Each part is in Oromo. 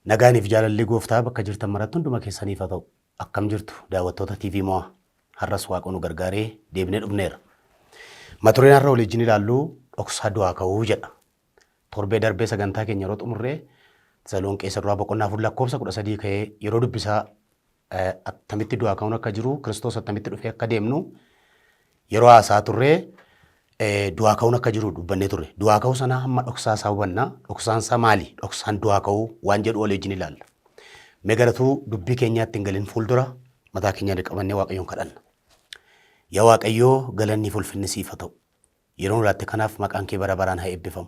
Nagaaniif jaalalli gooftaa bakka jirtan maratti hunduma keessaniif haa ta'u. Akkam jirtu daawwattoota TV Mo'aa? Har'as Waaqa nu gargaaree deebinee dhufneera. Mata dureen har'a waliin ilaallu dhoksaa du'aa ka'uu jedha. Torbee darbee sagantaa keenya yeroo xumurree Tasalonqee isa duraa boqonnaa 4 lakkoofsa 13 ka'ee yeroo dubbisaa attamitti du'aa ka'uun akka jiru Kiristoos attamitti dhufee akka deemnu yeroo haasaa turree du'aa ka'uun akka jiru dubbannee turre. Du'aa ka'uu sanaa hamma dhoksaa isaa hubanna. Dhoksaan isaa maali? Dhoksaan du'aa ka'uu waan jedhu walii wajjin ilaalla. Mee garatuu dubbii keenyaatti hin galin fuuldura mataa keenyaan qabannee Waaqayyoon kadhanna. Yaa Waaqayyoo, galanni fi ulfinni siif haa ta'u. Yeroo nu laatte kanaaf maqaan kee bara baraan haa eebbifamu.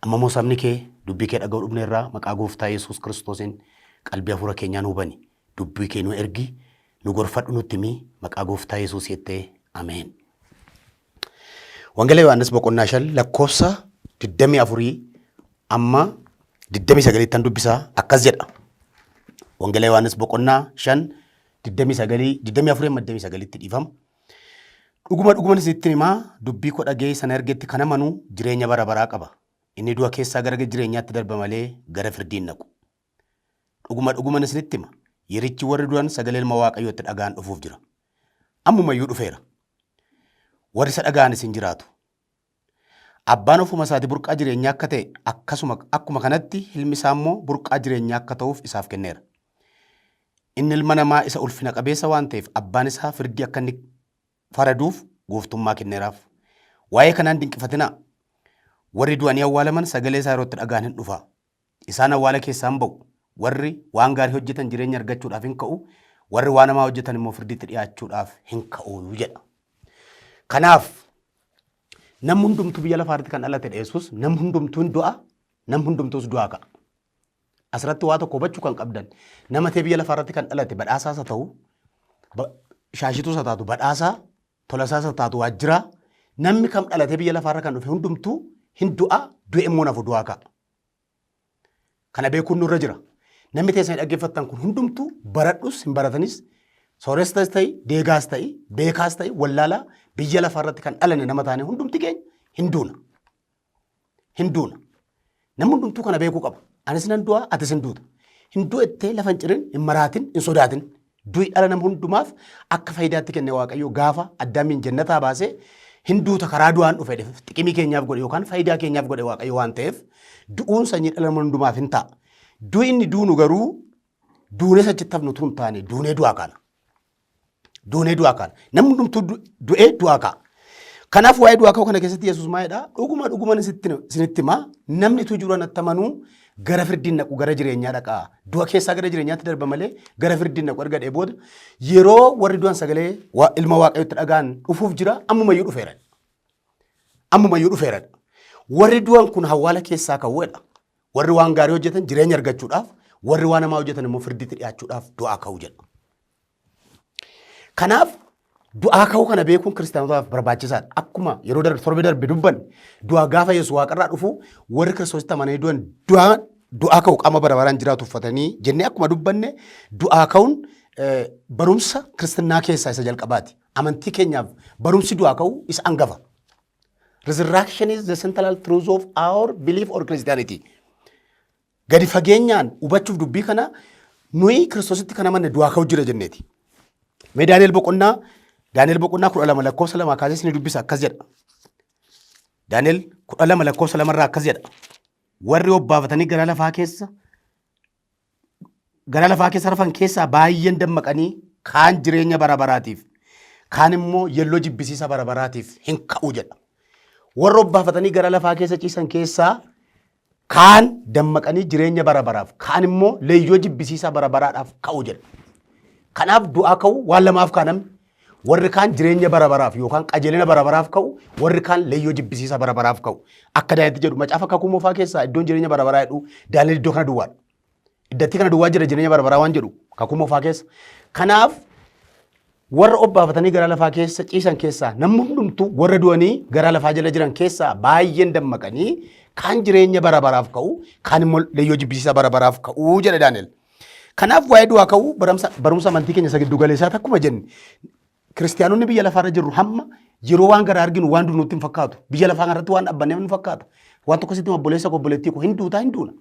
Amma immoo sabni kee dubbii kee dhaga'uu dhufneerraa maqaa gooftaa Yesuus Kiristoosiin qalbii hafuura keenyaa nuu bani. Dubbii kee nu ergi, nu gorfadhu, nutti himi, maqaa gooftaa Yesuus jettee, ameen. Wangeela Yohaannis boqonnaa 5 lakkoofsa 24 amma 29 tan dubbisaa, akkas jedha. Wangeela Yohaannis boqonnaa 5 29 24 amma 29tti, dhiifama. Dhuguma dhuguman isinitti himaa, dubbii koo dhaga'ee sana ergetti kan amanu jireenya bara baraa qaba. Inni du'a keessaa gara jireenyaatti darba malee gara firdii hin dhaqu. Dhuguma dhuguman isinitti hima, yerichi warri du'an sagalee ilma Waaqayyootti dhaga'an dhufuuf jira. Ammumayyuu dhufeera. Warri isa dhaga'anis hin jiraatu. Abbaan ofuma isaati burqaa jireenyaa akka ta'e, akkasuma akkuma kanatti ilmi isaa immoo burqaa jireenyaa akka ta'uuf isaaf kenneera. Inni ilma namaa isa ulfina qabeessa waan ta'eef abbaan isaa firdii akka inni faraduuf gooftummaa kenneeraaf. Waa'ee kanaan dinqifatinaa. Warri du'anii awwaalaman sagalee isaa yeroo itti dhaga'an hin dhufa. Isaan awwaala keessaa hin ba'u. Warri waan gaarii hojjetan jireenya argachuudhaaf hin ka'u. Warri waan hamaa hojjetan immoo firdiitti dhiyaachuudhaaf hin ka'u jedha. Kanaaf namni hundumtuu biyya lafaa irratti kan dhalate Yesuus, namni hundumtuu hin du'a, namni hundumtuus du'aa ka'a. Asirratti waa tokko hubachuu kan qabdan, nama ta'e biyya lafaa irratti kan dhalate badhaasaas haa ta'u, shaashituus haa taatu, badhaasaa tolasaas haa taatu, waajjiraa, namni kam dhalatee biyya lafaarra kan dhufe hundumtuu hin du'a, du'e immoo nafu du'aa ka'a. Kana beekuun nurra jira. Namni teessanii dhaggeeffattan kun hundumtuu baradhus hin baratanis, soorestas ta'i, deegaas ta'i, beekaas ta'i, wallaalaa, biyya lafaarratti kan dhalanne nama taane hundumti keenya hin duuna. Hin duuna. Namni hundumtuu kana beekuu qaba. Anis nan du'a, atis hin duuta. Hin du'ettee lafa hin cirin, hin maraatin, hin sodaatin. Du'i dhala nama hundumaaf akka faayidaatti kenne Waaqayyo gaafa Addaamiin jannataa baasee hin duuta, karaa du'aan dhufe xiqimii keenyaaf godhe yookaan faayidaa keenyaaf godhe Waaqayyo waan ta'eef du'uun sanyii dhala nama hundumaaf hin ta'a. Du'i inni duunu garuu duunee achitti hafnu utuu hin taane duunee du'aa kaana. Duunee du'aa kaana. Namni hundumtuu du'ee du'aa ka'a. Kanaaf waa'ee du'aa ka'uu kana keessatti Yesuus maal jedhaa? Dhuguma dhuguman isinitti himaa, namni utuu jiru anatti amanuu gara firdiin naqu, gara jireenyaa dhaqaa. Du'a keessaa gara jireenyaatti darba malee gara firdiin naqu erga dhee booda yeroo warri du'an sagalee ilma Waaqayyootti dhaga'an dhufuuf jira, ammumayyuu dhufeera. Ammumayyuu dhufeera. Warri du'an kun hawwaala keessaa ka'uudha. Warri waan gaarii hojjetan jireenya argachuudhaaf, warri waan hamaa hojjetan immoo firdiitti dhiyaachuudhaaf du'aa ka'u jedha. Kanaaf du'aa ka'uu kana beekuun kiristaanotaaf barbaachisaadha. Akkuma yeroo darbe, torbe darbe dubbanne, du'aa gaafa Yesuus waaqarraa dhufu warri Kiristoositti amananii du'an du'aa ka'u, qaama bara baraan jiraatu uffatanii jennee akkuma dubbanne, du'aa ka'uun barumsa kiristinnaa keessaa isa jalqabaati. Amantii keenyaaf barumsi du'aa ka'uu isa angafa. Resurrection is the central truth of our belief or Christianity. Gadi fageenyaan hubachuuf dubbii kana nuyi Kiristoositti kan amanne du'aa ka'u jira jenneeti. Mee Daani'el boqonnaa 12 lakkoofsa 2 kaasee isin dubbisa, akkas jedha. Daani'el 12 lakkoofsa 2 irraa akkas jedha. Warri obbaafatanii gara lafaa keessa rafan keessaa baay'een dammaqanii kaan jireenya bara baraatiif, kaan immoo yelloo jibbisiisa bara baraatiif hin ka'u jedha. Warra obbaafatanii gara lafaa keessa ciisan keessaa kaan dammaqanii jireenya bara baraaf, kaan immoo leeyyoo jibbisiisaa bara baraadhaaf ka'u jedha. Kanaaf du'aa ka'u waan lamaaf kaanamni. Warri kaan jireenya bara baraaf yookaan qajeelina bara baraaf ka'u, warri kaan leeyyoo jibbisiisaa bara baraaf ka'u. Akka Daani'elitti jedhu, macaafa kakuu moofaa keessaa iddoon jireenya bara baraa jedhu Daani'el iddoo kana duwwaadha. Iddatti kana duwwaa jira jireenya bara baraa waan jedhu kakuu moofaa keessa. Kanaaf warra obbaafatanii gara lafaa keessa ciisan keessaa namni hundumtuu warra du'anii gara lafaa jala jiran keessaa baay'een dammaqanii kaan jireenya bara baraaf ka'u, kaan immoo leeyyoo jibbisiisaa bara baraaf ka'u jedha Daani'el. Kanaaf waa'ee du'aa ka'uu barumsa amantii keenya isa giddu galeessaa akkuma jenne, kiristiyaanonni biyya lafaarra jirru hamma yeroo waan garaa arginu waan du'u nutti hin fakkaatu. Biyya lafaa kanarratti waan dhaabbanneef nu fakkaata. Waan tokko sitti obboleessa koo, obboleettii koo, hin duutaa, hin duuna.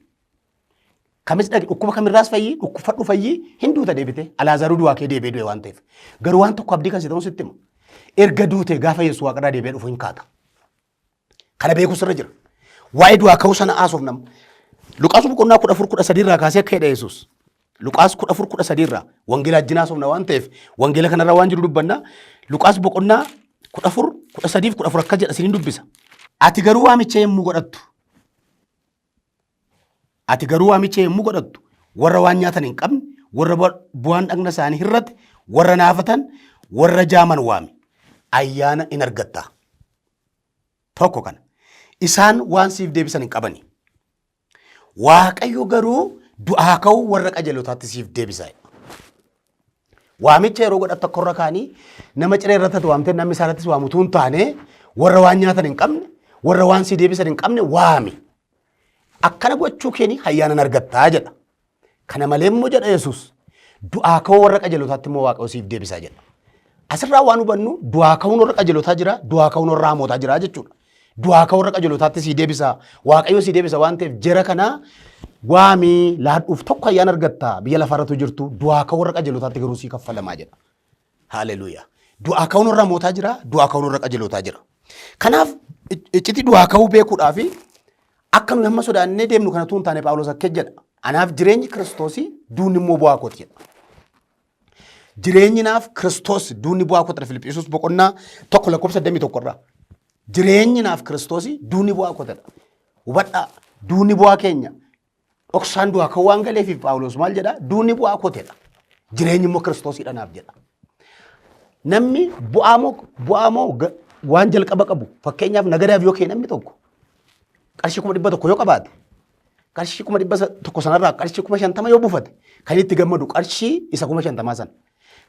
Kamis dhaqi dhukkuba kamirraas fayyii dhukkubfadhu fayyii hin duuta deebite Alaazaruu du'aa kee deebi'ee du'e waan ta'eef. Garuu waan tokko abdii kan si ta'u sitti hima. Erga duute gaafa Yesuus waaqarraa deebi'ee dhufu hin kaata. Kana beeku sirra jira. Waa'ee du'aa ka'uu sana haasofna. Luqaas boqonnaa 14 13 irraa kaasee akka jedha Yesuus. Luqaas 14 13 irraa wangeela wajjin haasofna waan ta'eef wangeela kanarra waan jiru dubbanna. Luqaas boqonnaa 14 13 fi 14 akkas jedha isiniin dubbisa. Ati garuu waamicha yommuu godhattu Ati garuu waamicha yommuu godhattu warra waan nyaatan hin qabne, warra bu'aan dhagna isaanii hir'ate, warra naafatan, warra jaaman waami. Ayyaana in argatta. Tokko kana. Isaan waan siif deebisan hin qabani. Waaqayyo garuu du'aa ka'uu warra qajeelotaatti siif deebisa. Waamicha yeroo godhattu akka warra kaanii nama ciree irratti ati waamtee namni isaa irrattis waamu utuu hin taane warra waan nyaatan hin qabne warra waan sii deebisan hin qabne waami. Akkana gochuu keeni hayyaanan argattaa jedha. Kana malee immoo jedha Yesuus du'aa ka'uu warra qajeelotaatti immoo Waaqayyo siif deebisaa jedha. Asirraa waan hubannu du'aa ka'uun warra qajeelotaa jira, du'aa ka'uun warra hamootaa jira jechuudha. Du'aa ka'uu warra qajeelotaatti sii deebisa, Waaqayyo sii deebisa waan ta'eef jara kana waamii laadhuuf tokko ayyaana argatta biyya lafaarratu jirtu du'aa ka'uu warra qajeelotaatti garuu sii kaffalamaa jedha. Haaleluuyaa. Du'aa ka'uun warra hamootaa jira, du'aa ka'uun warra qajeelotaa jira. Kanaaf iccitii du'aa ka'uu beekuudhaaf akka nuyi hamma sodaannee deemnu kana utuu hin taane Phaawulos akka jedha. Anaaf jireenyi Kiristoosii duunni immoo bu'aa kooti jedha. Jireenyi naaf Kiristoos duunni bu'aa kooti Filiphisius boqonnaa 1 lakkoofsa 21 irraa. Jireenyi naaf Kiristoosii duunni bu'aa kootidha. Hubadhaa duunni bu'aa keenya dhoksaan du'aa kan waan galeefiif Phaawulos maal jedha duunni bu'aa kootidha. Jireenyi immoo Kiristoosiidha naaf jedha. Namni bu'aa moo bu'aa moo waan jalqaba qabu fakkeenyaaf nagadaaf yoo kee namni tokko qarshii 100,000 yoo qabaate qarshii 100,000 sanarraa qarshii 50,000 yoo buufate kan itti gammadu qarshii isa 50,000 sana.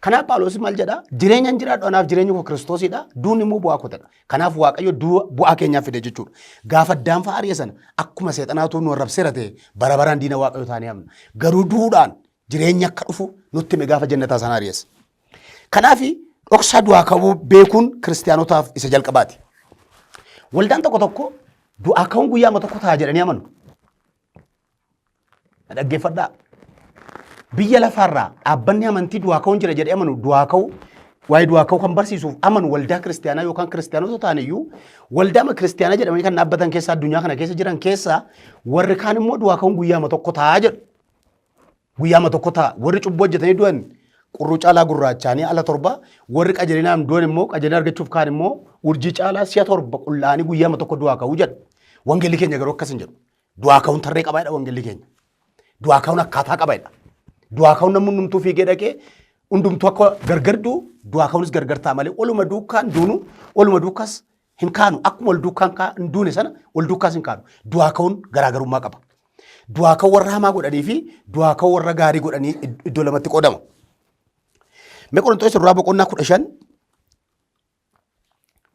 Kanaaf Phaawulos maal jedha? Jireenyan jiraadhu anaaf jireenyi koo Kiristoosidha, duuni immoo bu'aa kootadha. Kanaaf Waaqayyo bu'aa keenyaaf fide jechuudha. Gaafa Addaam fa'a ari'e sana akkuma seexanaatu nu arrabseera ta'e bara baraan diina Waaqayyo taanee hafna. Garuu du'uudhaan jireenya akka dhufu nutti hime gaafa jannataa sana ari'es. Kanaaf dhoksaa du'aa ka'uu beekuun kiristaanotaaf isa jalqabaati. Waldaan tokko tokko du'aa ka'uun guyyaama tokko ta'a jedhanii amanu. Na dhaggeeffadhaa. Biyya lafaarraa dhaabbanni amantii du'aa ka'uun jira jedhee amanu du'aa ka'uu waa'ee du'aa ka'uu kan barsiisuuf amanu waldaa kiristaanaa yookaan kiristaanota ta'an iyyuu waldaama kiristaanaa jedhamanii kan dhaabbatan keessaa addunyaa kana keessa jiran keessaa warri kaan immoo du'aa ka'uun guyyaama tokko ta'a jedhu. Guyyaama tokko ta'a. Warri cubbuu hojjetanii du'an qurruu caalaa gurraachaanii ala torba, warri qajeelinaan du'an immoo qajeelina argachuuf kaan immoo urjii caalaa si'a torba qullaa'anii guyyaama tokko du'aa ka'uu jedhu. Wangeelli keenya garuu akkas hin jedhu. Du'aa ka'uun tarree qabaa jedha wangeelli keenya. Du'aa ka'uun akkaataa qaba jedha. Du'aa ka'uun namni hundumtuu fiigee dhaqee hundumtuu akka gargar du'u du'aa ka'uunis gargar ta'a malee oluma duukaan duunu oluma duukaas hin kaanu akkuma wal duukaan hin duune sana wal duukaas hin kaanu. Du'aa ka'uun garaagarummaa qaba. Du'aa ka'uu warra hamaa godhanii fi du'aa ka'uu warra gaarii godhanii iddoo lamatti qoodama. Mee Qorontoos duraa boqonnaa 15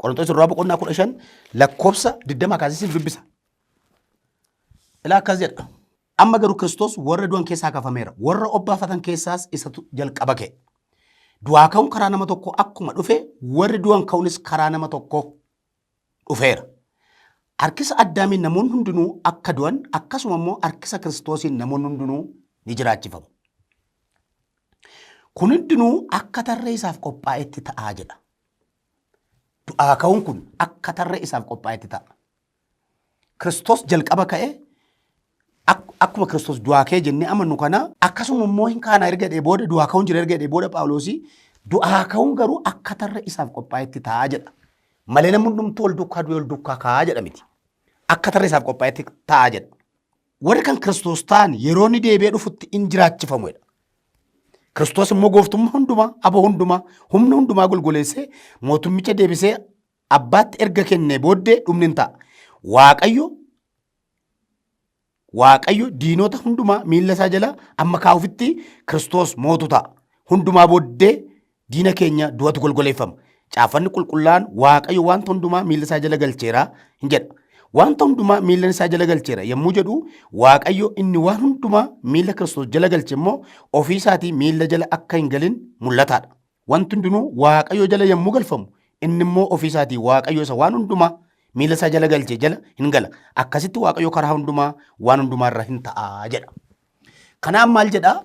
Qorontoos duraa boqonnaa 15 lakkoofsa 20 kaasee siif dubbisa. Ilaa akkas jedha. Amma garuu Kiristoos warra du'an keessaa kafameera. Warra obbaafatan keessaas isatu jalqaba ka'e. Du'aa ka'uun karaa nama tokkoo akkuma dhufe warri du'an ka'uunis karaa nama tokkoo dhufeera. Harkisa Addaamiin namoonni hundinuu akka du'an akkasuma immoo harkisa Kiristoosiin namoonni hundinuu ni jiraachifamu. Kun hundinuu akka tarree isaaf qophaa'etti ta'aa jedha. Du'aa ka'uun kun akka tarree isaaf qophaa'etti ta'a. Kiristoos jalqaba ka'e akkuma Kiristoos du'aa ka'e jennee amannu kana akkasuma immoo hin kaana erga jedhee booda du'aa ka'uun jira erga jedhee booda Phaawuloosii du'aa ka'uun garuu akka tarree isaaf qophaa'etti ta'a jedha. Malee namni hundumtuu wal duukaa du'ee wal duukaa ka'aa jedha miti. Akka tarree isaaf qophaa'etti ta'a jedha. Warri kan Kiristoos ta'an yeroo inni deebi'ee dhufutti in jiraachifamu jedha. Kiristoos immoo gooftummaa hundumaa, aboo hundumaa, humna hundumaa golgoleessee mootummicha deebisee abbaatti erga kennee booddee dhumni in ta'a. Waaqayyo Waaqayyo diinota hundumaa miilla isaa jala amma kaa'ufitti Kiristoos mootu ta'a. Hundumaa booddee diina keenya du'atu golgoleeffama. Caaffanni qulqullaa'aan Waaqayyo wanta hundumaa miilla isaa jala galcheera hin jedha. Wanta hundumaa miilla isaa jala galcheera yommuu jedhu Waaqayyo inni waan hundumaa miilla Kiristoos jala galche immoo ofii isaatii miilla jala akka hin galin mul'ataadha. Wanti hundinuu Waaqayyo jala yommuu galfamu, inni immoo ofii isaatii Waaqayyo isa waan hundumaa miila isaa jala galche jala hin gala. Akkasitti Waaqayyo karaa hundumaa waan hundumaa irra hin ta'a jedha. Kanaaf maal jedhaa?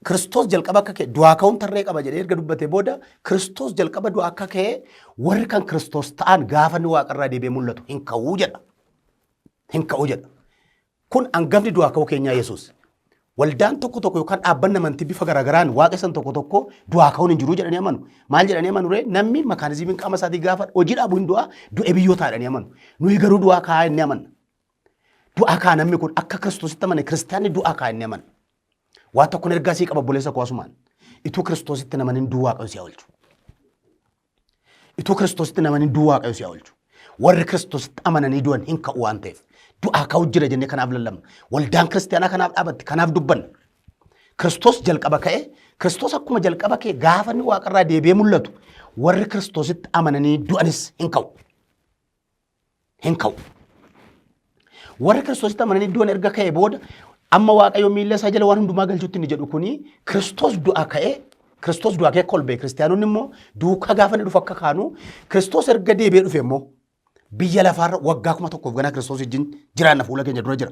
Kiristoos jalqaba akka ka'e du'aa ka'uun tarree qaba jedhee erga dubbatee booda Kiristoos jalqaba du'aa akka ka'e warri kan Kiristoos ta'an gaafa inni waaqarraa deebi'ee mul'atu hin ka'uu jedha. Hin ka'uu jedha. Kun hangafni du'aa ka'uu keenyaa Yesuus. Waldaan tokko tokko yookaan dhaabbanni amantii bifa garaagaraan waaqessan tokko tokko du'aa ka'uun hin jiru jedhanii amanu. Maal jedhanii amanu ree? Namni makaanizimiin qaama isaatii gaafa hojii dhaabu hin du'a, du'e biyyoo ta'a jedhanii amanu. Nuyi garuu du'aa ka'aa inni amanna. Du'aa ka'a namni kun akka Kiristoositti amane kiristaanni du'aa ka'a inni amana. Waa tokkon ergaa sii qaba obboleessa koo asumaan. Ituu Kiristoositti namanin du'uu Waaqayyo si haa oolchu. Ituu Kiristoositti namanin du'uu Waaqayyo si haa oolchu. Warri Kiristoositti amananii du'an hin ka'u waan ta'eef. Du'aa ka'u jira jennee kanaaf lallabna. Waldaan kiristaanaa kanaaf dhaabatti kanaaf dubbanna. Kiristoos jalqaba ka'e, Kiristoos akkuma jalqaba ka'e gaafa inni waaqarraa deebi'ee mul'atu warri Kiristoositti amananii du'anis hin ka'u. Hin ka'u. Warri Kiristoositti amananii du'an erga ka'e booda amma Waaqayyo miilla isaa jala waan hundumaa galchutti inni jedhu kuni Kiristoos du'aa ka'ee Kiristoos du'aa ka'ee akka ol ba'e kiristaanonni immoo duukaa gaafa inni dhufu akka kaanu Kiristoos erga deebi'ee dhufe immoo biyya lafaarra waggaa 1000f ganaa Kiristoos wajjin jiraanna fuula keenya dura jira.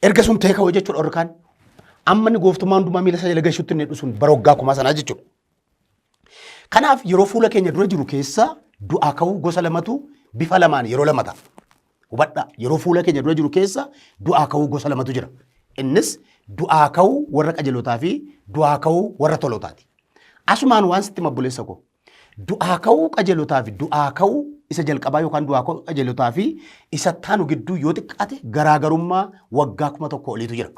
Erga sun ta'e ka'u jechuudha warri kaan. Amma inni gooftummaa hundumaa miila isaa jala galchutti inni dhufu sun bara waggaa kumaa sanaa jechuudha. Kanaaf yeroo fuula keenya dura jiru keessa du'aa ka'uu gosa lamatu bifa lamaan yeroo lama ta'a. Hubadhaa yeroo fuula keenya dura jiru keessa du'aa ka'uu gosa lamatu jira. Innis du'aa ka'uu warra qajeelotaa fi du'aa ka'uu warra tolootaati. Asumaan waan sitti mabboleessa koo. Du'aa ka'uu qajeelotaa fi du'aa ka'uu isa jalqabaa yookaan du'aa ka'uu qajeelotaa fi isa taanu gidduu yoo xiqqaate garaagarummaa waggaa 1000 oliitu jira.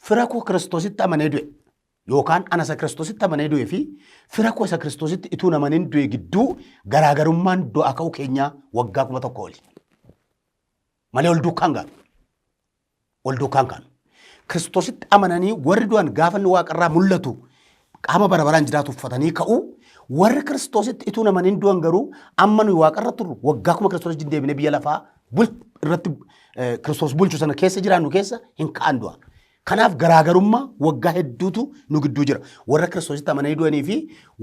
Fira koo Kiristoositti amanee du'e yookaan ana isa Kiristoositti amanee du'e fi fira koo isa Kiristoositti ituu hin amanin du'e gidduu garaagarummaan du'aa ka'uu keenyaa waggaa 1000 oli. Malee ol duukaan gaanu. Ol duukaan kaanu. Kiristoositti amananii warri du'an gaafa inni waaqarraa mul'atu qaama bara baraan jiraatu uffatanii ka'u. Warri Kiristoositti ituu hin amanin du'an garuu amma nuyi waaqarra turru waggaa kuma Kiristoos wajjin deebinee biyya lafaa bul irratti Kiristoos bulchu sana keessa jiraannu keessa hin ka'an du'a. Kanaaf garaagarummaa waggaa hedduutu nu gidduu jira. Warra Kiristoositti amananii du'anii fi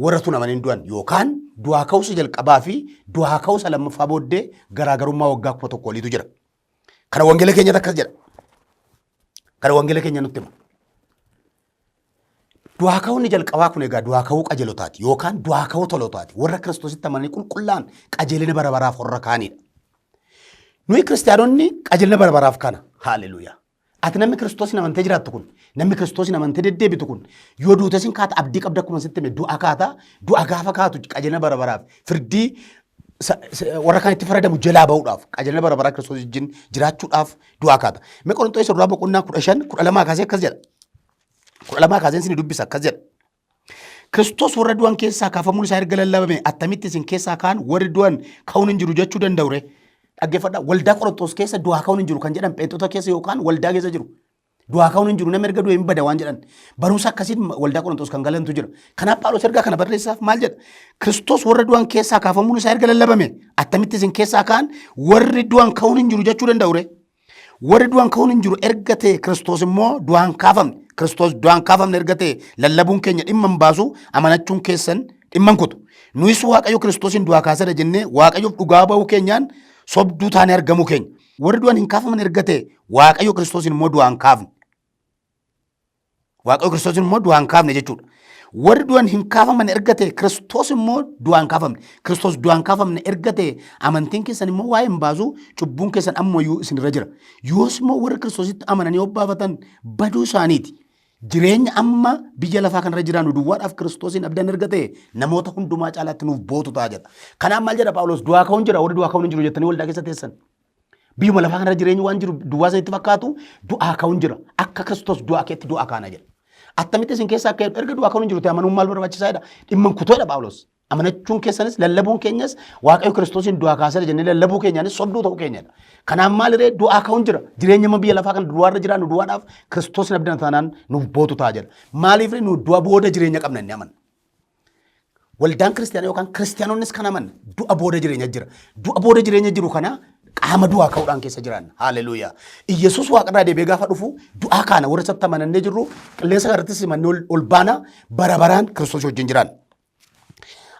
warra tun amananii du'an yookaan du'aa ka'usa jalqabaa fi du'aa ka'usa lammaffaa booddee garaagarummaa waggaa 1000 oliitu jira. Kana wangeela keenyatti akkas jedha. Kana wangeela keenya nutti hima. Du'aa ka'uun inni jalqabaa kun egaa du'aa ka'uu qajeelotaati yookaan du'aa ka'uu tolotaati. Warra Kiristoositti amananii qulqullaa'an qajeelina bara baraaf warra kaanidha. Nuyi kiristaanonni qajeelina bara baraaf kana. Haaleluuyaa. Ati namni Kiristoosiin amantee jiraattu kun, namni Kiristoosiin amantee deddeebitu kun, yoo duute sin kaata abdii qabda akkuma sitti hime du'a kaata, du'a gaafa kaatu qajeelina bara baraaf firdii warra kaan itti faradamu jalaa ba'uudhaaf qajeelina bara baraa Kiristoos wajjin jiraachuudhaaf du'aa kaata. Mee Qorontoos isa duraa boqonnaa 15 12 kaasee akkas jedha. 12 kaaseen isin dubbisa akkas jedha. Kiristoos warra du'an keessaa kaafamuun isaa erga lallabame attamitti isin keessaa kaan warri du'an ka'uun hin jiru jechuu danda'u ree? Dhaggeeffadhaa waldaa Qorontoos keessa du'aa ka'uun hin jiru kan jedhan pheenxota keessa yookaan waldaa keessa jiru. Du'aa ka'uun hin jiru namni erga du'e hin bada waan jedhan. Barumsa akkasiin waldaa Qorontoos kan galantu jira. Kanaaf Phaawulos ergaa kana barreessaaf maal jedha? Kiristoos warra du'an keessaa kaafamuun isaa erga lallabame attamitti isin keessaa kaan warri du'an ka'uun hin jiru jechuu danda'u ree? Warri du'an ka'uun hin jiru erga ta'e Kiristoos immoo du'aan kaafamne. Kiristoos du'aan kaafamne erga ta'e lallabuun keenya dhimma hin baasu amanachuun keessan dhimma hin kutu. Nuyis Waaqayyo Kiristoosiin du'aa kaaseera jennee Waaqayyoof dhugaa ba'uu keenyaan sobduu taanee argamuu keenya. Warri du'an hin kaafaman erga ta'e Waaqayyo Kiristoosiin immoo du'aan kaafne. Waaqayyo Kiristoosiin immoo du'aan kaafne jechuudha. Warri du'an hin kaafaman erga ta'e Kiristoos immoo du'aan kaafamne. Kiristoos du'aan kaafamne erga ta'e amantiin keessan immoo waa'ee hin baasu cubbuun keessan ammayyuu isinirra jira. Yoos immoo warri Kiristoositti amananii obbaafatan baduu isaaniiti. Jireenya amma biyya lafaa kanarra jiraannu duwwaadhaaf Kiristoosiin abdan erga ta'e namoota hundumaa caalaatti nuuf bootu ta'a jedha. Kanaaf maal jedha Phaawulos du'aa ka'uun jira warri du'aa ka'uun hin jiru jettanii waldaa keessa teessan. Biyyuma lafaa kanarra jireenyi waan jiru duwwaa isinitti fakkaatu du'aa ka'uun jira. Akka Kiristoos du'aa keetti du'aa kaana jedha. Attamitti isin keessa akka erga du'aa ka'uun hin jiru ta'e amanuun maal barbaachisaadha? Dhimma hin kutoodha Phaawulos. Amanachuun keessanis lallabuun keenyas Waaqayyo Kiristoosiin du'aa kaaseera jennee lallabuu keenyaanis sobduu ta'uu keenyadha. Kanaaf maaliree du'aa ka'uun jira. Jireenya amma biyya lafaa kana du'aarra jiraannu du'aadhaaf Kiristoos abdana taanaan nuuf bootu ta'a jedha. Maaliif nu du'a booda jireenya qabna inni amanna. Waldaan kiristaanaa yookaan kiristaanonnis kan amanna du'a booda jireenya jira. Du'a booda jireenya jiru kana qaama du'aa ka'uudhaan keessa jiraanna. Haaleluyyaa. Iyyasuus waaqarraa deebi'ee gaafa dhufu du'aa kaana warra isatti amanannee jirru qilleensa kanarratti simannee ol baana bara baraan Kiristoos wajjin jiraanna.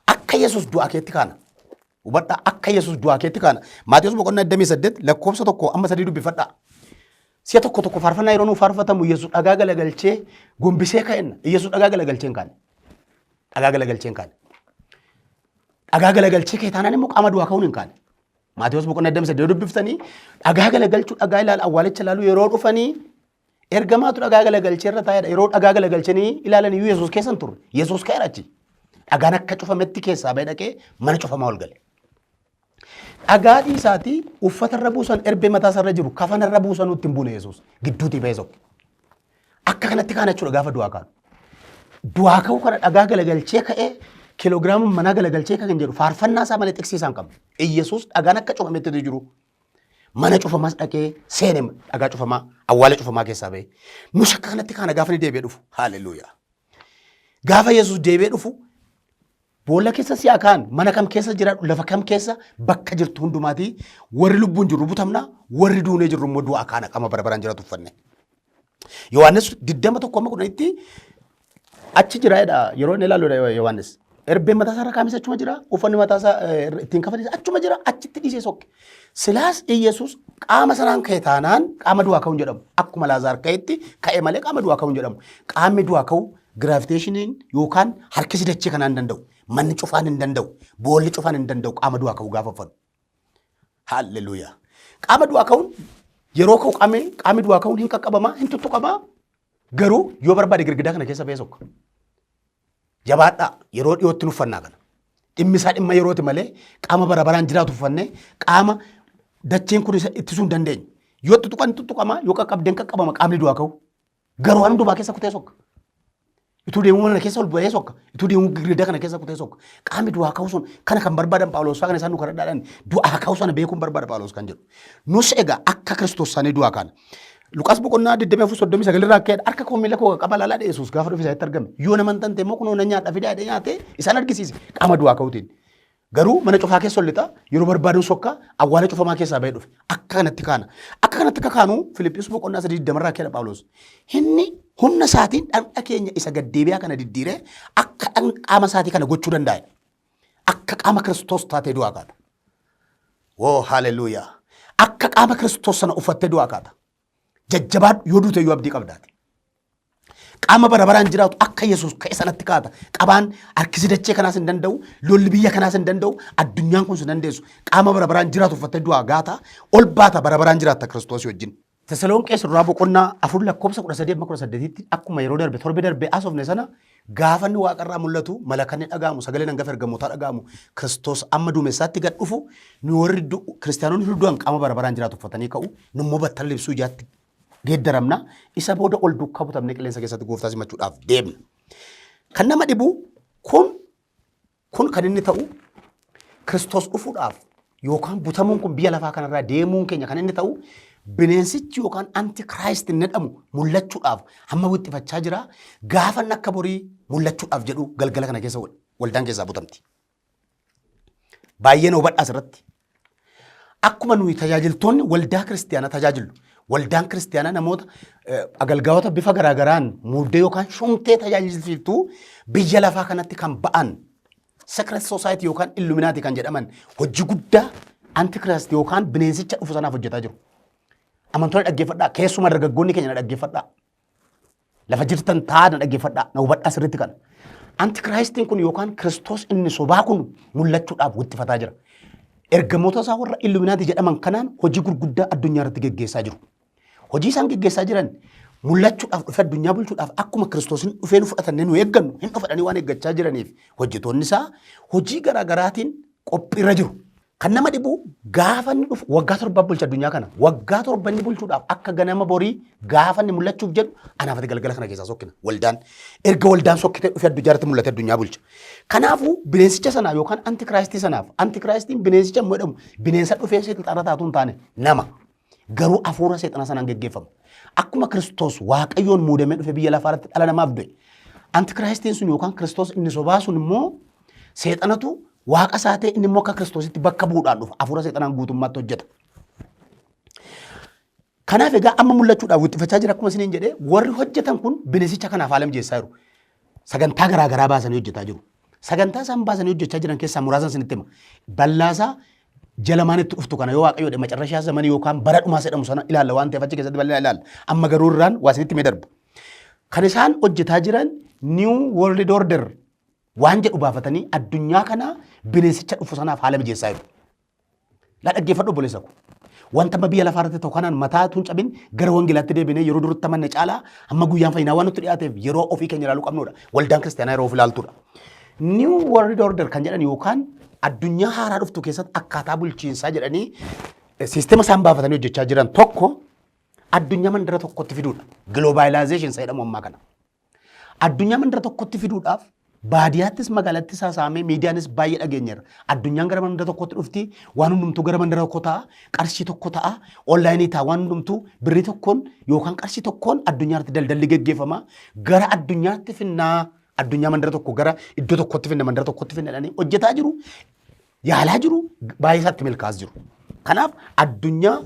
Akka Yesuus du'aa keetti kaana. Hubadhaa akka Yesuus du'aa keetti kaana. Maatewos boqonnaa 28 lakkoofsa 1 amma 3 dubbifadhaa. Si'a tokko tokko faarfannaa yeroo nuu faarfatamu Yesuus dhagaa galagalchee gombisee ka'enna. Yesuus dhagaa galagalchee hin kaane. Dhagaa galagalchee hin kaane. Dhagaa galagalchee ka'e taanaan immoo qaama du'aa ka'uun hin kaane. Maatewos boqonnaa 28 dubbiftanii dhagaa galagalchuu dhagaa ilaalu awwaalicha ilaalu yeroo dhufanii ergamaatu dhagaa galagalchee irra taa'edha. Yeroo dhagaa galagalchanii ilaalan iyyuu Yesuus keessa hin turre. Yesuus ka'eera achi. Dhagaan akka cufametti keessaa ba'ee dhaqee mana cufamaa ol gale. Dhagaa dhiisaatii uffata irra buusan erbee mataa isaarra jiru kafana irra buusan itti hin buune Yesuus gidduutii ba'ee sokke. Akka kanatti kaana jechuudha gaafa du'aa kaanu. Du'aa ka'uu kana dhagaa galagalchee ka'ee kiiloogiraama manaa galagalchee kan jedhu faarfannaa isaa malee xiqsii isaa hin qabnu. Iyyasuus dhagaan akka cufametti jiru mana cufamas dhaqee seene dhagaa cufamaa awwaala cufamaa keessaa ba'e. Nus akka kanatti kaana gaafa inni deebi'ee dhufu. Haaleluyyaa. Gaafa Yesuus deebi'ee dhufu boolla keessa si'a kaan mana kam keessa jiraadhu lafa kam keessa bakka jirtu hundumaatii warri lubbuun jirru butamna warri duunee jirru immoo du'aa kaana qaama bara baraan jiraatu uffanne. Yohaannis 20:1 amma 10tti achi jira jedha yeroo inni ilaalu Yohaannis. Erbeen mataa isaa irra kaamis achuma jira uffanni mataa isaa ittiin kafanis achuma jira achitti dhiisee sokke. Silaas Iyyasuus qaama sanaan ka'e taanaan qaama du'aa ka'uun jedhamu. Akkuma Laazaar ka'etti ka'e malee qaama du'aa ka'uun jedhamu. Qaamni du'aa ka'u gravitationiin yookaan harkisi dachee kanaa hin danda'u. Manni cufaan hin danda'u. Boolli cufaan hin danda'u qaama du'aa ka'u gaafa uffatu. Haalleluuyaa. Qaama du'aa ka'uun yeroo ka'u qaamni du'aa ka'uun hin qaqqabamaa hin tuttuqamaa garuu yoo barbaade girgidaa kana keessa ba'ee sokka. Jabaadhaa yeroo dhiyootti nu uffannaa kana. Dhimmi isaa dhimma yerooti malee qaama bara baraan jiraatu uffannee qaama dacheen kun isa ittisuu hin dandeenye. Yoo tuttuqan tuttuqama yoo qaqqabdeen qaqqabama qaamni du'aa ka'u. Garuu waan hundumaa keessa kutee sokka. Ituu deemuu mana keessa ol ba'ee sokka. Ituu deemuu girgidaa kana keessa kutee sokka. Qaamni du'aa ka'u sun kana kan barbaadan Phaawulos fa'aa kan isaan nu kadhadhaadhaan du'aa ka'u sana beekuun barbaada Phaawulos kan jedhu. Nus egaa akka Kiristoos isaanii du'aa kaana. Luqaas boqonnaa 24 39 irraa akka jedha harka koo miila koo qaqqaba laalaa Yesuus gaafa dhufe isaatti argame. Yoo nama hin tante immoo kunoo na nyaadha fidaa jedhee nyaatee isaan argisiise qaama du'aa ka'uutiin. Garuu mana cufaa keessa ol lixa yeroo barbaaduun sokka awwaala cufamaa keessaa ba'ee dhufe. Akka kanatti kaana. Akka kanatti akka kaanu Filiphis boqonnaa 3 20 irraa akka jedha Phaawulos. Inni humna isaatiin dhaqna keenya isa gaddeebi'aa kana diddiiree akka qaama isaatii kana gochuu danda'a. Akka qaama Kiristoos taatee du'aa kaata. Woo haleluuyaa. Akka qaama Kiristoos sana uffattee du'aa kaata. Jajjabaadhu yoo duute iyyuu abdii qabdaati. Qaama bara baraan jiraatu akka Yesuus ka'e sanatti kaata. Qabaan harkisi dachee kanaas hin danda'u, lolli biyya kanaas hin danda'u, addunyaan kun hin dandeessu. Qaama bara baraan jiraatu uffattee du'aa gaata, ol baata bara baraan jiraatta Kiristoos wajjin. Tesalonqee duraa boqonnaa 4 lakkoofsa 13 amma 18tti akkuma yeroo darbe torbe darbe haasofne sana gaafa inni waaqarraa mul'atu malakanni dhaga'amu sagaleen hangafa ergamootaa dhaga'amu Kiristoos amma duumessaatti gad dhufu nu warri kiristaanonni du'an qaama bara baraan jiraatu uffatanii ka'u nu immoo battala libsuu ijaatti geeddaramna isa booda ol duukaa butamnee qilleensa keessatti gooftaa simachuudhaaf deemna. Kan nama dhibu kun kan inni ta'u Kiristoos dhufuudhaaf yookaan butamuun kun biyya lafaa kanarraa deemuun keenya kan inni ta'u bineensichi yookaan antikiraayist inni jedhamu mul'achuudhaaf hamma wixxifachaa jira. Gaafa inni akka borii mul'achuudhaaf jedhu galgala kana keessa waldaan keessaa butamti. Baay'een hubadhaa asirratti. Akkuma nuyi tajaajiltoonni waldaa kiristiyaanaa tajaajillu, waldaan kiristiyaanaa namoota agalgaa'ota bifa garaagaraan muuddee yookaan shumtee tajaajilsiiftuu biyya lafaa kanatti kan ba'an secret society yookaan illuminaati kan jedhaman hojii guddaa antikiraast yookaan bineensicha dhufu sanaaf hojjetaa jiru. Amantoonni dhaggeeffadhaa, keessumaa dargaggoonni keenya na dhaggeeffadhaa. Lafa jirtan taa'aa na dhaggeeffadhaa, na hubadhaa sirriitti kana. Antikiraayistiin kun yookaan Kiristoos inni sobaa kun mul'achuudhaaf wixxifataa jira. Ergamoota isaa warra Illuminaati jedhaman kanaan hojii gurguddaa addunyaa irratti geggeessaa jiru. Hojii isaan geggeessaa jiran mul'achuudhaaf dhufe addunyaa bulchuudhaaf akkuma Kiristoos hin dhufee nu fudhatannee nu eeggannu hin dhufadhanii waan eeggachaa jiraniif hojjetoonni isaa hojii garaa garaatiin qophiirra jiru. Kan nama dhibu gaafa inni dhufu waggaa 7 bulcha addunyaa kana. Waggaa 7 inni bulchuudhaaf akka ganama borii gaafa inni mul'achuuf jedhu anaaf ati galgala kana keessaa sokkina. Waldaan erga waldaan sokkitee dhufe addunyaa irratti mul'ate addunyaa bulcha. Kanaafuu bineensicha sanaa yookaan antikiraayistii sanaaf antikiraayistiin bineensicha immoo jedhamu bineensa dhufee seexana taatu hin taane nama. Garuu hafuura seexana sanaan geggeeffama. Akkuma Kiristoos Waaqayyoon muudamee dhufe biyya lafaa irratti dhala namaaf du'e. Antikiraayistiin sun yookaan Kiristoos inni sobaa sun immoo seexanatu waaqa isaa ta'e inni immoo akka Kiristoositti bakka bu'uudhaan dhufa. Hafuura seexanaan guutummaatti hojjeta. Kanaaf egaa amma mul'achuudhaaf wixxifachaa jira akkuma isiniin jedhee warri hojjetan kun bineensicha kanaaf haala mijeessaa jiru. Sagantaa garaa garaa baasanii hojjetaa jiru. Sagantaa isaan baasanii hojjechaa jiran keessaa muraasa isinitti hima. Ballaasaa Jala maan itti dhuftu kana yoo Waaqayyo jedhe macarrashaa zamanii yookaan bara dhumaa jedhamu sana ilaalla waan ta'eef achi keessatti bal'inaan ilaalla. Amma garuu irraan waa isinitti mee darba. Kan isaan hojjetaa jiran New World Order waan jedhu baafatanii addunyaa kana bineensicha dhufu sanaaf haala mijeessaa jiru. Laa, dhaggeeffadhu obboleessa ko. Wanta amma biyya lafaa irratti ta'u kanaan mataa tun cabin, gara wangeelaatti deebinee yeroo duratti amanne caalaa amma guyyaan fayyinaa waan nutti dhiyaateef yeroo ofii keenya ilaaluu qabnudha. Waldaan kiristaanaa yeroo of ilaaltudha. New World Order kan jedhan yookaan addunyaa haaraa dhuftu keessatti akkaataa bulchiinsaa jedhanii siistema isaan baafatanii hojjechaa jiran tokko addunyaa mandara tokkotti fiduudha. Globalization isa jedhamu ammaa kana. Addunyaa mandara tokkotti fiduudhaaf baadiyyaattis magaalattis haasa'amee miidiyaanis baay'ee dhageenyeerra. Addunyaan gara mandara tokkotti dhufti, waan hundumtuu gara mandara tokko ta'a, qarshii tokko ta'a, online ta'a, waan hundumtuu birrii tokkoon yookaan qarshii tokkoon addunyaa irratti daldalli geggeeffama. Gara addunyaatti finnaa, addunyaa mandara tokko gara iddoo tokkotti finna, mandara tokkotti finna jedhanii hojjetaa jiru. Yaalaa jiru, baay'ee isaatti milkaa'as jiru. Kanaaf addunyaa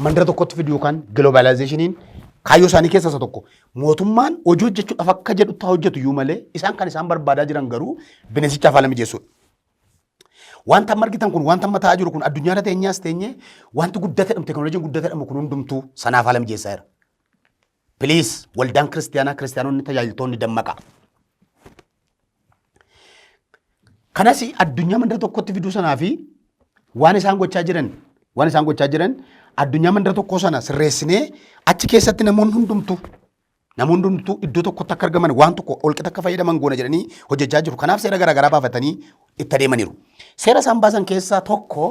mandara tokkotti fidu yookaan globalizationiin kaayyoo isaanii keessaa isa tokko. Mootummaan hojii hojjechuudhaaf akka jedhutti haa hojjetu iyyuu malee isaan kan isaan barbaadaa jiran garuu bineensichaaf haala mijeessuudha. Wanta amma argitan kun, wanta amma ta'aa jiru kun, addunyaa irra teenyaas teenyee wanti guddate jedhamu, teekinooloojiin guddate jedhamu kun hundumtuu sanaaf haala mijeessaa jira. Please, waldaan kiristaanaa, kiristaanonni, tajaajiltoonni dammaqaa. Kanas addunyaa mandara tokkotti fiduu sanaa fi waan isaan gochaa jiran addunyaa mandara tokkoo sana sirreessinee achi keessatti namoonni hundumtuu iddoo tokkotti akka argaman, waan tokko holqixa akka fayyadaman goona jedhanii hojjechaa jiru. Kanaaf seera garaagaraa baafatanii itti adeemaniiru. Seera isaan baasan keessaa tokko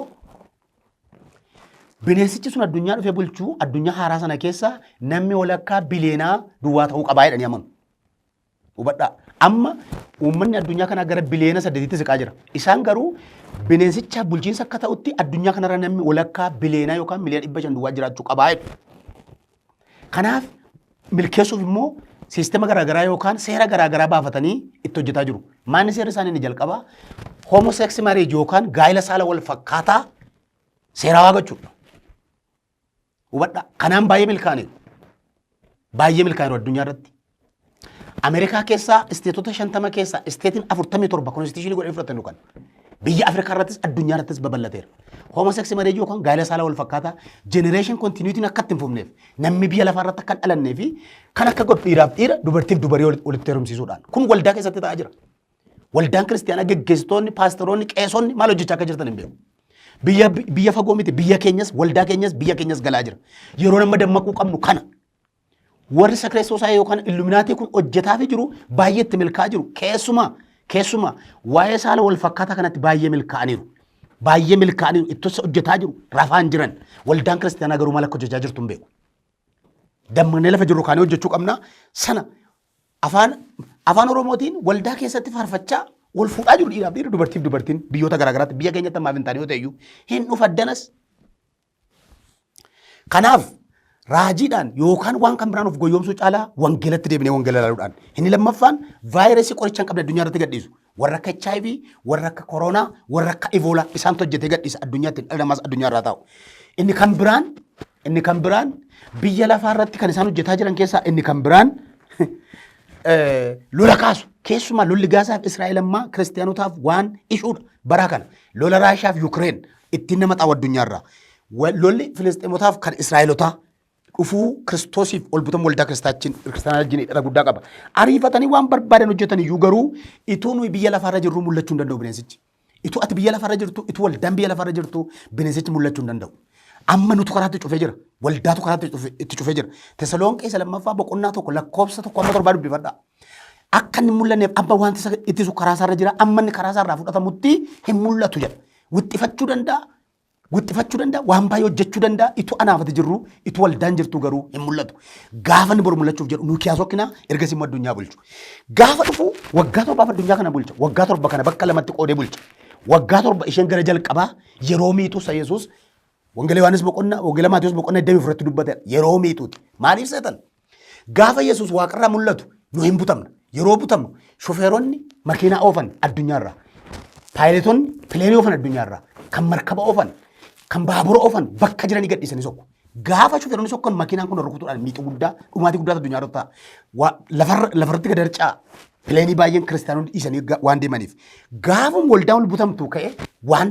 bineensichi sun addunyaa dhufee bulchuu addunyaa haaraa sana keessa namni walakkaa bileenaa duwwaa ta'uu qabaa jedhanii amanu. Hubadhaa. Amma uummanni addunyaa kanaa gara biliyoona 8tti siqaa jira. Isaan garuu bineensicha bulchiinsa akka ta'utti addunyaa kanarra namni walakkaa bileenaa yookaan miliyoona 500 duwwaa jiraachuu qabaa jedhu. Kanaaf milkeessuuf immoo siistema garaagaraa yookaan seera garaagaraa baafatanii itti hojjetaa jiru. Maanni seerri isaanii inni jalqabaa homosex marriage yookaan gaa'ila saala wal fakkaataa seerawaa gochuudha. Hubadhaa. Kanaan baay'ee milkaa'aniiru. Baay'ee milkaa'aniiru addunyaa irratti. Ameerikaa keessaa isteetota 50 keessaa isteetiin 47 constitution godhanii fudhatan kan. Biyya Afrikaa irrattis addunyaa irrattis babal'ateera. Homosex marriage yookaan gaa'ila saala wal fakkaataa generation continuityn akka itti hin fufneef, namni biyya lafaa irratti akka hin dhalannee fi kan akka godhu dhiiraaf dhiira, dubartiif dubarii walitti heerumsiisuudhaan. Kun waldaa keessatti ta'aa jira. Waldaan kiristaanaa, geggeessitoonni, paasteroonni, qeesonni maal hojjechaa akka jirtan hin beeku. Biyya fagoo miti, biyya keenyas, waldaa keenyas, biyya keenyas galaa jira. Yeroo nama dammaquu qabnu kana. Warri secret society yookaan Illuminati kun hojjetaafii jiru, baay'ee itti milkaa'aa jiru. Keessumaa waa'ee saala wal fakkaataa kanatti baay'ee milkaa'aniiru. Baay'ee milkaa'aniiru, itti hojjetaa jiru, rafaan jiran. Waldaan kiristaanaa garuu maal akka hojjechaa jirtu hin beeku. Dammaqnee lafa jirru kaanee hojjechuu qabna. Sana afaan Oromootiin waldaa keessatti faarfachaa wal fuudhaa jiru dhiiraaf dhiira, dubartiif dubartiin, biyyoota garaagaraatti. Biyya keenyatti ammaaf hin taane yoo ta'e iyyuu hin dhufaddanas. Kanaaf raajiidhaan yookaan waan kan biraan of goyyomsuu caalaa wangeelatti deebinee wangeela ilaaluudhaan. Inni lammaffaan vaayirasii qoricha hin qabne addunyaa irratti gadhiisu. Warra akka HIV, warra akka koronaa, warra akka Ebola isaantu hojjetee gadhiisa addunyaatti dhala namaas addunyaa irraa taa'u. Inni kan biraan biyya lafaa irratti kan isaan hojjetaa jiran keessaa inni kan biraan lola kaasu. Keessumaa lolli Gaazaaf Israa'el ammaa kiristaanotaaf waan ishuudha bara kana. Lola Raashiyaa fi Yukireen ittiin nama xaawu addunyaarraa. Lolli Filisxeemotaaf kan Israa'elotaa dhufuu Kiristoosiif ol butamu waldaa kiristaanaa wajjin hidhata guddaa qaba. Ariifatanii waan barbaadan hojjetan iyyuu garuu ituu nuyi biyya lafaarra jirru mul'achuu hin danda'u bineensichi. Ituu ati biyya lafaarra jirtu, ituu waldaan biyya lafaarra jirtu bineensichi mul'achuu hin danda'u. Amma nutu karaatti cufee jira. Waldaatu karaatti itti cufee jira. Tesalonqee isa lammaffaa boqonnaa 1 lakkoofsa 1 amma 7 dubbifadhaa. Akka inni hin mul'anneef amma wanti isa ittisu karaa isaarra jira. Amma inni karaa isaarraa fudhatamutti hin mul'atu jedha. Wixxifachuu danda'a. Wixxifachuu danda'a. Waan baay'ee hojjechuu danda'a. Itu anaafati jirru, itu waldaan jirtu garuu hin mul'atu. Gaafa inni boru mul'achuuf jedhu nu kiyaasokkinaa, ergasii immoo addunyaa bulchu. Gaafa dhufu waggaa 7f addunyaa kana bulcha. Waggaa 7 kana bakka lamatti qoodee bulcha. Waggaa 7 isheen gara jalqabaa yeroo miixuu isa Yesuus Wangeela Yohaannis boqonnaa, Wangeela Maatiyus boqonnaa 24 irratti dubbate yeroo miixuuti. Maaliif seetan? Gaafa Yesuus waaqarraa mul'atu nu hin butamna. Yeroo butamnu shofeeronni makiinaa oofan addunyaarraa, paayiletoonni plane oofan addunyaarraa, kan markaba oofan, kan baabura oofan bakka jiranii gadhiisanii sokku. Gaafa shofeeronni sokkan makiinaan kun rukutuudhaan miixuu guddaa, dhumaatii guddaatu addunyaa irratti ta'a. Lafarratti gad harca'a. Plane baay'een kiristaanonni dhiisanii waan deemaniif. Gaafuma waldaan ol butamtu ka'e waan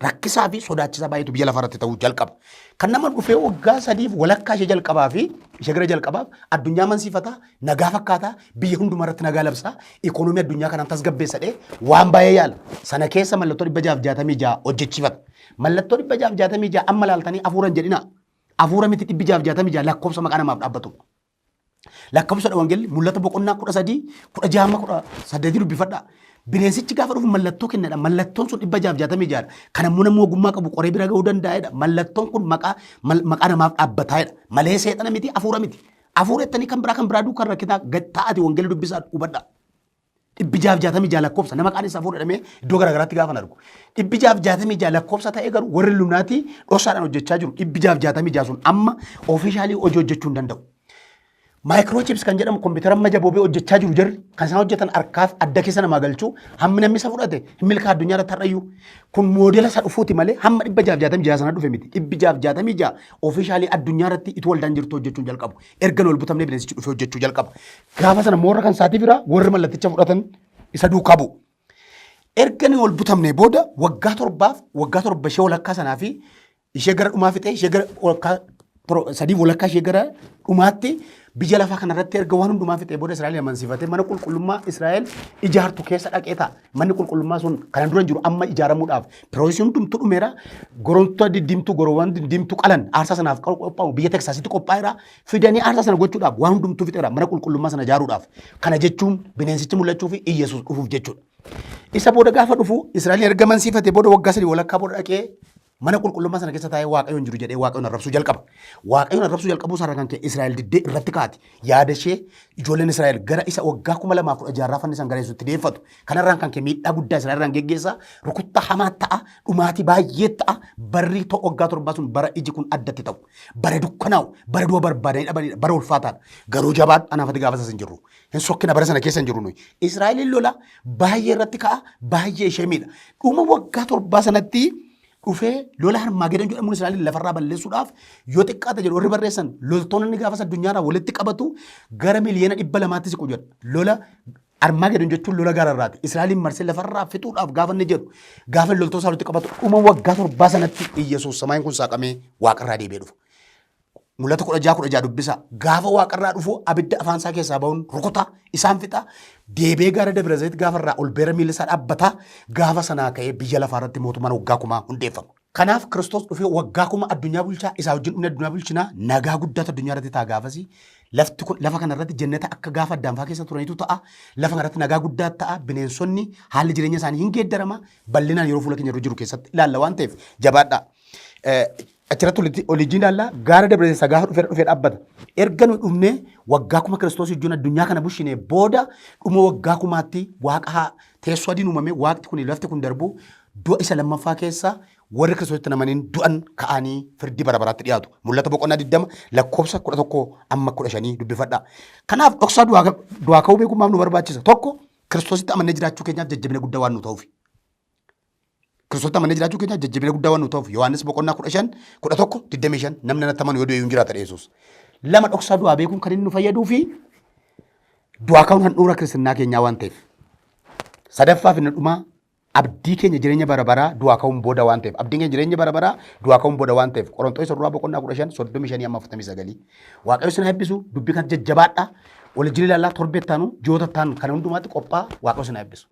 Rakkisaa fi sodaachisaa baay'eetu biyya lafaa irratti ta'uu jalqaba. Kan nama dhufee waggaa sadiif walakkaa ishee jalqabaa fi ishee gara jalqabaaf addunyaa mansiifataa, nagaa fakkaataa, biyya hundumaa irratti nagaa labsaa, ikoonoomii addunyaa kanaan tasgabbeessadhee waan baay'ee yaala. Sana keessa mallattoo 666 hojjechiifata. Mallattoo 666 amma laaltanii hafuura hin jedhinaa. Hafuura miti 666 lakkoofsa maqaa namaaf dhaabbatudha. Lakkoofsa wangeelli mul'ata boqonnaa 13 16 hamma 18 dubbifadhaa. Bineensichi gaafa dhufu mallattoo kennadha. Mallattoon sun 666dha. Kan ammoo namni ogummaa qabu qoree bira ga'uu danda'edha. Mallattoon kun maqaa maqaa namaaf dhaabbataa'edha. Malee seexana miti hafuura miti. Hafuura jettanii kan biraa kan biraa duukaa rakkitaa gad taa'ati wangeela dubbisaa hubadhaa. 666 lakkoofsa nama qaanis hafuura jedhamee iddoo garaagaraatti gaafa argu. 666 lakkoofsa ta'ee garuu warri Illuminaatii dhoksaadhaan hojjechaa jiru. 666 sun amma ofiishaalii hojii hojjechuu hin danda'u. Maayikiroochips kan jedhamu kompiitara amma jaboobee hojjechaa jiru jarri kan isaan hojjetan harkaaf adda keessa namaa galchuu hammi namni isa fudhate hin milkaa addunyaa irratti har'ayyuu. Kun moodela isa dhufuuti malee hamma 666 sana dhufe miti. 666 ofiishaalii addunyaa irratti ituu waldaan jirtu hojjechuun jalqabu. Erga ol butamnee bineensichi dhufee hojjechuu jalqaba. Gaafa sana moorra kan isaatii bira warri mallatticha fudhatan isa duukaa bu'u. Erga inni ol butamnee booda waggaa torbaaf waggaa torba ishee walakkaa sanaa fi ishee gara dhumaa fixee ishee gara walakkaa sadii walakkaa ishee gara dhumaatti biyya lafaa kanarratti erga waan hundumaa fixee booda Israa'el amansiifatee mana qulqullummaa Israa'el ijaartu keessa dhaqee ta'a. Manni qulqullummaa sun kana dura hin jiru amma ijaaramuudhaaf piroosesii hundumtuu dhumeera. Gorontota diddiimtuu goroowwan diddiimtuu qalan aarsaa sanaaf qophaa'u biyya Teksaasitti qophaa'eera. Fidanii aarsaa sana gochuudhaaf waan hundumtuu fixeera mana qulqullummaa sana ijaaruudhaaf. Kana jechuun bineensichi mul'achuu fi Iyyasuus dhufuuf jechuudha. Isa booda gaafa dhufu Israa'el erga mansiifate booda waggaa sadii walakkaa booda dhaqee mana qulqullummaa sana keessa taa'ee Waaqayyoon jiru jedhee Waaqayyoon arrabsuu jalqaba. Waaqayyoon arrabsuu jalqabuu isaarraa kan ka'e Israa'el diddee irratti kaati. Yaada ishee ijoolleen Israa'el gara isa waggaa 2016 fannisan gara Yesuutti deeffatu. Kanarraan kan ka'e miidhaa guddaa Israa'el irraan geggeessa. Rukuttaa hamaa ta'a. Dhumaatii baay'ee ta'a. Barri waggaa torbaa sun bara iji kun addatti ta'u. Bara dukkanaa'u. Bara du'a barbaadanii dhabanidha. Bara ulfaataadha. Garuu jabaadhu anaaf ati gaafasas hin jirru. Hin sokkina bara sana keessa hin jirru nuyi. Israa'eliin lola baay'ee irratti ka'a. Baay'ee ishee miidha. Dhuma waggaa torbaa sanatti dhufee lola Harmaagedoon jedhamuun Israa'eliin lafarraa balleessuudhaaf yoo xiqqaate jedhu warri barreessan loltoonni gaafas addunyaarraa walitti qabatu gara 200,000,000tti siqu jedha. Lola Armaagedoon jechuun lola gaararraati. Israa'eliin marsee lafarraa fixuudhaaf gaafa inni jedhu gaafa inni loltoota isaa walitti qabatu dhuma waggaa torbaa sanatti Iyyasuus samaayin kun saaqamee waaqarraa deebi'ee dhufa. Mul'ata 16 16 dubbisa. Gaafa waaqarraa dhufu abidda afaan isaa keessaa ba'uun rukuta isaan fixa. Deebi'ee gaara Dabra Zayit gaafa irraa ol beera miila isaa dhaabbata. Gaafa sanaa ka'ee biyya lafaa irratti mootummaan waggaa kumaa hundeeffama. Kanaaf Kiristoos dhufee waggaa kuma addunyaa bulchaa isaa wajjin dhumne addunyaa bulchinaa nagaa guddaatu addunyaa irratti ta'a gaafasii. Lafti kun lafa kana irratti jennata akka gaafa addaamfaa keessa turaniitu ta'a. Lafa kana irratti nagaa guddaa ta'a. Bineensonni haalli jireenya isaanii hin geeddarama. Bal'inaan yeroo fuula keenya dura jiru keessatti ilaalla waan ta'eef jabaadhaa. Achirratti olijii ilaalla gaara Dabra Zayit gaafa dhufee dhufee dhaabbata. Erga nu dhufnee waggaa kuma Kiristoos wajjin addunyaa kana bushinee booda dhuma waggaa kumaatti waaqa haa teessoo adiin uumame waaqti kun lafti kun darbu du'a isa lammaffaa keessa warri Kiristoositti namaniin du'an ka'anii firdii bara baraatti dhiyaatu. Mul'ata boqonnaa 20 lakkoofsa 11 amma 15 dubbifadhaa. Kanaaf dhoksaa du'aa ka'uu beekuun maaf nu barbaachisa? Tokko Kiristoositti amannee jiraachuu keenyaaf jajjabina guddaa waan nu ta'uuf. Kiristoositti amannee jiraachuu keenyaaf jajjabina guddaa waan nu ta'uuf Yohaannis boqonnaa 15 11 25 namni natti amanu yoo du'e hin jiraata Yesuus. Lama dhoksaa du'aa beekuun kan inni nu fayyaduu fi du'aa ka'uun handhuura kiristinnaa keenyaa waan ta'eef. Sadaffaa fi inni dhumaa abdii keenya jireenya bara baraa du'aa ka'uun booda waan ta'eef abdiin keenya jireenya bara baraa du'aa ka'uun booda waan ta'eef Qorontoos isa duraa boqonnaa 15 35 amma 49 Waaqayyo isin haa eebbisu dubbii kana jajjabaadhaa wal jira ilaalaa torbee itti aanu ji'oota itti aanu kana hundumaatti qophaa Waaqayyo isin haa eebbisu.